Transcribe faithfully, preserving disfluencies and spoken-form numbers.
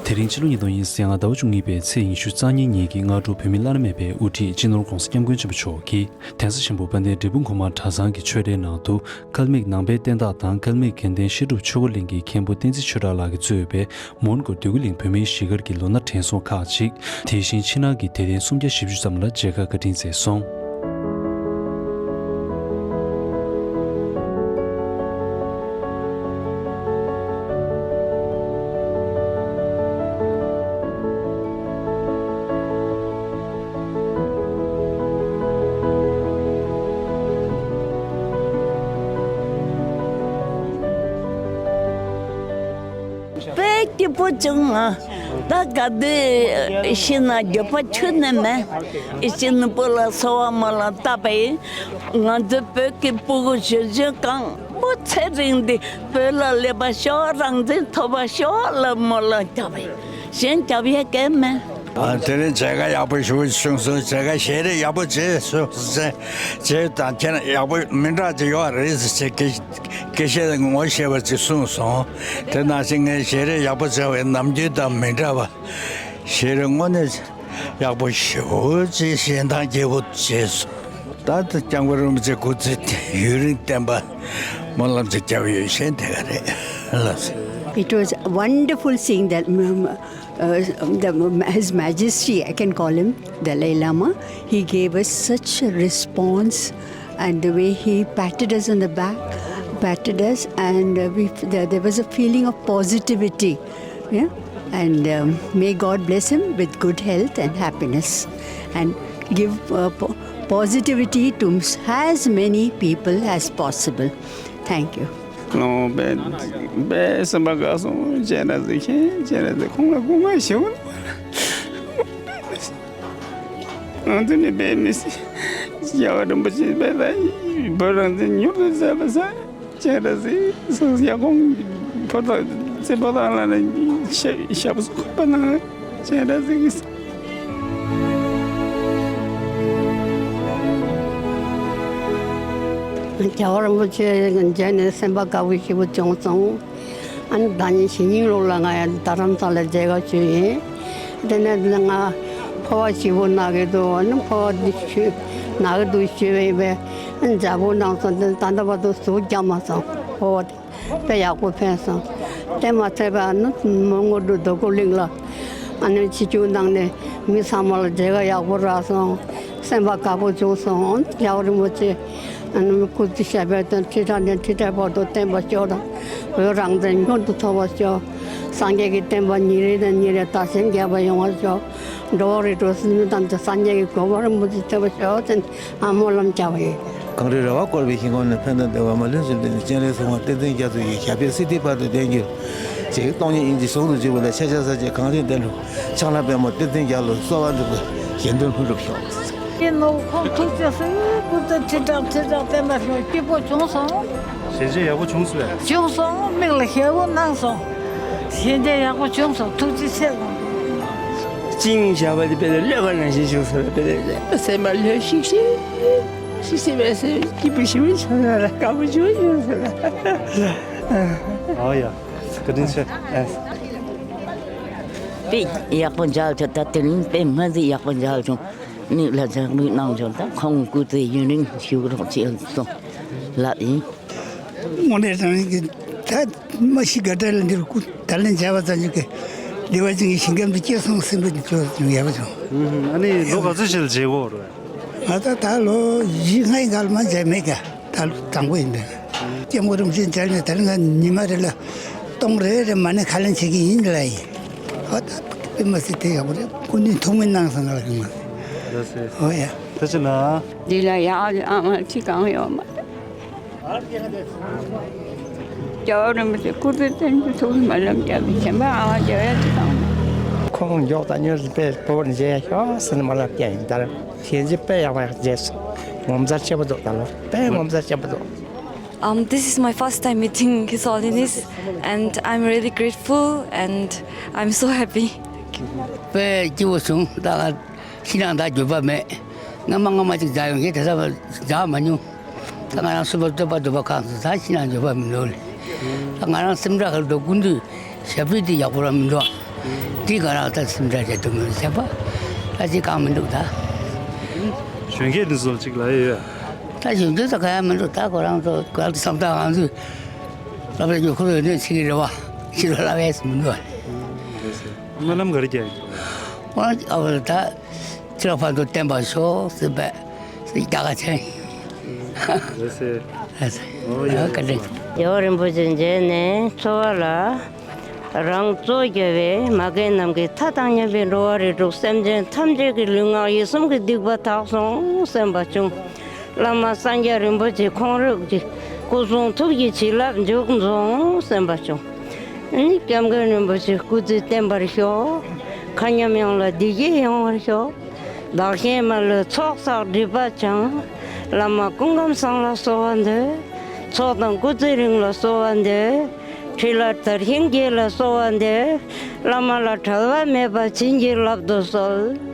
དེ་རིང་ཕྱི་ལོ་ཉིས་སྟོང་ཉི་ཤུ་རྩ་ལྔ་ཟླ་བ་བཅུ་གཉིས་པའི་ཚེས་ཉི་ཤུ་རྩ་གཉིས་ཉིན་གྱི་སྔ་དྲོ། བོད་མི་བླ་ན་མེད་པའི་དབུ་ཁྲིད་སྤྱི་ནོར་༧གོང་ས་༧སྐྱབས་མགོན་ཆེན་པོ་མཆོག་གིས་དྷ་ས་ཆེན་པོ་དཔལ་ལྡན་འབྲས་སྤུངས་གོང་མ་གྲྭ་ཚང་གི་ཆོས་གྲྭའི་ནང་དུ། ཁལ་མིག་ནང་པའི་བསྟན་བདག་དང་ཁལ་མིག་དགེ་ལྡན་བཤད་སྒྲུབ་ཆོས་འཁོར་གླིང་གི་མཁན་པོ་བསྟན་འཛིན་ཆོས་གྲགས་ལགས་ཀྱིས་གཙོས་པའི་མོན་གྷོ་འདོད་རྒུ་གླིང་བོད་མིའི་གཞིས་སྒར་གྱི་ལོ་ན་དྲན་གསོ་ཁག་ཅིག་དེ་བཞིན་ཕྱི་ནང་གི་དད་ལྡན་སུམ་བརྒྱ་བཞི་བཅུ་ཙམ་ལ་མཇལ་ཁ་བཀའ་དྲིན་སྩལ་སོང་། དཔེ་སྐྱིད་པོ་བྱུང་ང་། ད་ག་དུས་ཤི་ན་འགྱོད་པ་ཁྱོན་ནས་མེད། ཨི་ཅི་ནུ་པོ་ལ་སོ་བ་མོ་ལ་བཏབ་པ་ཡིན། ང་ཚོའི་བོད་ཀྱི་ཕྲུ་གུ་གཞོན་གཞོན་གང་པོ་ཚེ་རིང་འདི་བོད་ལ་སླེབས་པ་ཤོག་རང་བཙན་ཐོབ་པ་ཤོག་ལ་མོ་ལ་རྒྱབ་ཡིན། གཞན་རྒྱབ་ཡས་གང་མེད། ཨ། དེ་རིང་མཇལ་ཁ་ཡག་པོ་ཞེ་པོ་བྱུང་སོང་། མཇལ་ཁ་ཞལ་རས་ཡག་པོ་བྱས་སོང་ཟེར། བྱས་དང་ཁྱེད་ཡག་པོ་མི་འདྲ་ཅིག་ཡོད་རེད་ཟེར། སྐད་སྐད་ཆ་ངོ་ཤེས་པ་ཅིག་གསུངས་སོང་། དེ་ནང་བཞིན་ངས་ཞལ་རས་ཡག་པོ་བྱས་པའི་ནམ་རྒྱུན་དང་མི་འདྲ་བ། ཞལ་རས་དངོས་གནས་ཡག་པོ་ཞེ་པོ་ཅིག་ཞལ་ཐང་རྒྱས་པོ་བྱས་སོང་། ད་ལྟ་སྐྱབས་མགོན་རིན་པོ་ཆེ་སྐུ་ཚེ་ཡུན་རིང་བརྟན་པ་སྨོན་ལམ་ཅིག་བརྒྱབ་ཡོད། གཞན་དེ་ག་རེད། ལགས་སོ། It was wonderful seeing that, um, uh, the, His Majesty, I can call him, Dalai Lama. He gave us such a response, and the way he patted us on the back, patted us, and, uh, we, there, there was a feeling of positivity. Yeah? And, um, may God bless him with good health and happiness, and give, uh, po- positivity to as many people as possible. Thank you. ལོ་པའི་པའི་སེམས་པ་དགའ་སོང་། བྱས་ན་ཟིག་ཁྱེད་བྱས་ན་ཟིག་ཁོང་ལ་སྐུ་ངལ་ཞེ་པོ། ང་ཚོ་ནི་པའི་མི་སྲིད། རྒྱལ་བ་རིན་པོ་ཆེ་པའི་ད་བོད་རང་བཙན་མྱུར་དུ་མཛད་པ་ས། བྱས་ན་ཟིག་སོ་ཡ་ཁོང་བོད་དང་བཙན་པོ་དང་ལ་ནི་ཞབས་སུ་འཁོད་པ་ན། བྱས་ན་ཟིག་རྒྱལ་བ་རིན་པོ་ཆེ་མཇལ་ནས་སེམས་པ་དགའ་བོ་ཞེ་པོ་བྱུང་སོང་། ཨ་ནི་ཟླ་ཉིན་གཞེས་ནིང་ལོ་ལ་ང་ཡང་རྡ་རམ་ས་ལ་མཇལ་ཁ་ཞུས་ཡིན། དེ་ནས་ང་ཕོ་བ་ཞེ་པོ་ན་གི་འདུག་ཨ་ནི་ཕོ་བ་འདི་ཞུ་ན་གི་འདུག་ཞུས་པ་ཡིན་པས། ཨ་ནི་མཇལ་པོ་གནང་སོང་། དེ་ད་ལྟ་བར་དུ་ཟུག་རྒྱག་མ་སོང་། ཕོ་བ་དེ་དཔེ་ཡག་པོ་ཕན་སོང་། དེ་མ་ཚད་པ་ཨ་ནི་མོན་གྷོ་འགྲོ་རྡོ་སྐུ་གླིང་ལ་ཨ་ནི་ཆིབས་བསྒྱུར་གནང་ནས་མི་ཚང་མ་ལ་མཇལ་ཁ་ཡག་པོ་རག་སོང་། སེམས་པ་དགའ་པོ་བྱུང་སོང་། རྒྱལ་བ་རིན་པོ་ཆེ་ཨ་ནི་སྐུ་ཚེ་ཞབས་པད་དང་ཁྲི་ཕྲག་ནས་ཁྲི་ཕྲག་བར་དུ་བརྟན་པར་ཤོག་དང་། བོད་རང་བཙན་མྱུར་དུ་ཐོབ་པར་ཤོག་སངས་རྒྱས་ཀྱི་བསྟན་པ་ཉིན་རེ་ནས་ཉིན་རེ་དར་ཞིང་རྒྱས་པ་ཡོང་བར་ཤོག་འགྲོ་བ་རིགས་དྲུག་སེམས་ཅན་ཐམས་ཅད་སངས་རྒྱས་ཀྱི་གོ་འཕང་རིན་པོ་ཆེ་ཐོབ་པར་ཤོག་ཟེར་ནས་ཨ་སྨོན་ལམ་བརྒྱབ་པ་ཡིན། གངས་རིའི་ར་བས་བསྐོར་བའི་ཞིང་ཁམས་ན། ཕན་དང་བདེ་བ་མ་ལུས་འབྱུང་ལྡན་ལྡན། སྤྱན་རས་གཟིགས་དབང་བསྟན་འཛིན་རྒྱ་མཚོ་ཡི། ཞབས་པད་སྲིད་མཐའི་བར་དུ་བརྟན་གྱུར་ཅིག་སྟོང་ཉིད་དབྱིངས་ཀྱི་ཟུང་དུ་འཇུག་པ་ལ་ཕྱག་འཚལ་ལོ། ཕྱག་ལ་པདྨོ་བསྟན་འཛིན་རྒྱ་མཚོ། གསོལ་བ་འདེབས་པའི་གཞན་དོན་ལྷུན་གྲུབ་ཤོག་ཡིན་ནོ། ཁོང་ཐུགས་རྗེ་གཟིགས། སྐུ་ཚེ་ཁྲི་ཕྲག་ཁྲི་ཕྲག་བརྟན་པར་ཤོག་སྐྱིད་པོ་བྱུང་སོང་། ཞལ་མཇལ་ཡག་པོ་བྱུང་སོང་། བྱུང་སོང་། མིག་ལ་ཞེ་པོ་གནང་སོང་། ཞལ་མཇལ་ཡག་པོ་བྱུང་སོང་། ཐུགས་རྗེ་ཆེ་གནང་། བཅིངས་བཞག་པ་དེ་དཔེ་ལ་གློད་པ་ནང་བཞིན་བྱུང་སོང་། དཔེ་ལ་སེམས་པ་ལྷོད་ཤིག་ཤིག་ཤིག་ཤིག་བས་སེམས་སྐྱིད་པོ་ཞེ་པོ་བྱུང་སོང་། དགའ་པོ་ཞེ་པོ་བྱུང་སོང་། ཨོ་ཡ། བཀའ་དྲིན་ཆེ། ཨེ། དཔེ་ཡག་པོ་མཇལ་བྱུང་། ད་དེ་རིང་དཔེ་མ་ཟིག་ཡག་པོ་མཇལ་བྱུང་། མིག་ལ་ཞེ་པོ་གནང་བྱུང་། ད་ཁོང་སྐུ་ཚེ་ཡུན་རིང་བཞུགས་རོགས་བྱེད་གསུངས་ལབ་ཡིན། དངོས་གནས་དྲང་གནས་ཀྱི་ད་མ་ཤི་ག་འདྲ་ལ་འདིར་སྐུ་ད་ལན་མཇལ་བ་ཙམ་ཞིག་གི་བདེ་བ་ཅན་གྱི་ཞིང་ཁམས་དུ་སྐྱེས་སོང་སེམས་པ་འདི་ཚོ་ཡག་པོ་བྱུང་། ཨ་ནི་ལོ་ག་ཚོད་ཞིག་ལ་མཇལ་གོ་རེད། ང་ད་ད་ལོ་བཞི་ལྔ་ཡི་གར་མ་མཇལ་མེད་ཀ་ད་ལོ་དང་པོ་ཡིན་པས། སྐྱབས་མགོན་རིན་པོ་ཆེ་མཇལ་ནས་ད་ལན་ང་ཉི་མ་རེ་ལ་སྟོང་རེ་རེ་མ་ཎི་ཁས་ལེན་བྱེད་ཀྱི་ཡིན་ལ་ཡིན། ཨ་ད་དཔེ་མ་སྲིད་དེ་ཡག་པོ་རེད། སྐུ་མདུན་ཐུགས་སྨོན་གནང་སོང་ང་ལ་གི་མ་རེད། ཨོ་ཡ། ཐུགས་རྗེ་གནང་། འདི་ལ་ཡག་ཨ་མ་ཅི་གང་ཡོད་མ་རེད། རྒྱལ་བ་རིན་པོ་ཆེ་སྐུ་ཚེ་བརྟན་གྱུར། ཐུགས་སྨོན་ལམ་རྒྱབ་པའི་བྱམས་པ་ཨ་མ་རྒྱལ་བའི་ཁྲི་ཐང་མ། ཁོང་མགྱོགས་དང་མྱུར་དུ་དཔེ་བོར་མཇལ་ཤོག་ཟེར་ནས་སྨོན་ལམ་བརྒྱབ་ཡིན། ད་རེས་ཞལ་མཇལ་དཔེ་ཡག་པ་ཡག་མཇལ་སོང་། ངོ་མཚར་ཆེན་པོ་འདུག་ད་ལོ་དཔེ་ངོ་མཚར་ཆེན་པོ་འདུག Um, this is my first time meeting His Holiness, and I'm really grateful and I'm so happy. དཔེ་སྐྱིད་པོ་བྱུང་། ད་ང་ཕྱི་ནང་ད་འགྱོད་པ་མེད། སྔ་མ་སྔ་མ་ཅིག་མཇལ་ཡོང་གི་དེ་ལྟ་བུ་མཇལ་མ་མྱོང་། ད་ང་རང་སུ་པ་སྟོད་པ་སྡུག་པ་གང་སོང་། ད་ཕྱི་ནང་འགྱོད་པ་མི་འདུག་ལེ། ད་ང་རང་སེམས་ཁྲལ་ཁ་འགྲོ་ཀུན་འདུས་ཞབས་པུས་དེ་ཡག་པོ་རང་མི་འགྲོ། དེ་ག་རང་ད་སེམས་ཁྲལ་བྱེད་དུ་མི་བྱེད་པ། ད་ཅི་གང་མི་འདུག་ད། གཞོན་སྐྱེས་འདི་ཚོ་ཅིག་ལ་ཡོད། ད་གཞོན་སྐྱེས་ཚོ་ག་ཡང་མི་འདུག་ད་ཁོ་རང་ཚོ་ག་རང་བསམ་སྟངས་ང་ཚོས་ལབ་རེ་རྒྱུ་ཁོ་ཚོ་ཡོད་དོན་ཆེ་གི་རེད་བ། ཕྱི་ལོགས་ལབ་ཡས་མི་འདུག་སྨོན་ལམ་ག་རེ་རྒྱག་ཡོད། ཨོ་ཨ་བ་ད་ཕྱི་ལོགས་ཕར་ཚུར་བརྟན་པར་ཤོག་ཟེར་བས་རྒྱ་གར་ཆེན། ལགས་སེ། ལགས་སེ། ཨོ་ཡ། བཀའ་དྲིན། རྒྱལ་བ་རིན་པོ་ཆེ་མཇལ་ནས་འཚོ་བ་ལ། རང་གཙོ་རྒྱལ་བའི་མ་རྒན་ནམ་མཁའི་མཐའ་དང་མཉམ་པའི་འགྲོ་བ་རིགས་དྲུག་སེམས་ཅན་ཐམས་ཅད་ཀྱི་ལུས་ངག་ཡིད་གསུམ་གྱི་སྡིག་པ་དག་སོང་སེམས་པ་བྱུང་། བླ་མ་སངས་རྒྱས་རིན་པོ་ཆེ་ཁོང་རང་གི་སྐུ་གསུང་ཐུགས་ཀྱི་བྱིན་རླབས་འཇུག་སོང་སེམས་པ་བྱུང་། ཨ་ནི་སྐྱབས་མགོན་རིན་པོ་ཆེ་སྐུ་ཚེ་བརྟན་པར་ཤོག་མཁའ་མཉམ་ཡོངས་ལ་བདེ་སྐྱིད་ཡོང་བར་ཤོག་བདག་གཞན་མ་ལུས་ཚོགས་བསགས་སྒྲིབ་པ་སྦྱང་། བླ་མ་སྐུ་ཁམས་བཟང་ལ་གསོལ་བ་འདེབས། ཚོགས་དང་སྐུ་ཚེ་རིང་ལ་གསོལ་བ་འདེབས། འཕྲིན་ལས་དར་ཞིང་རྒྱས་ལ་གསོལ་བ་འདེབས། བླ་མ་ལ་བྲལ་བ་མེད་པ་བྱིན་གྱིས་བརླབ་ཏུ་གསོལ།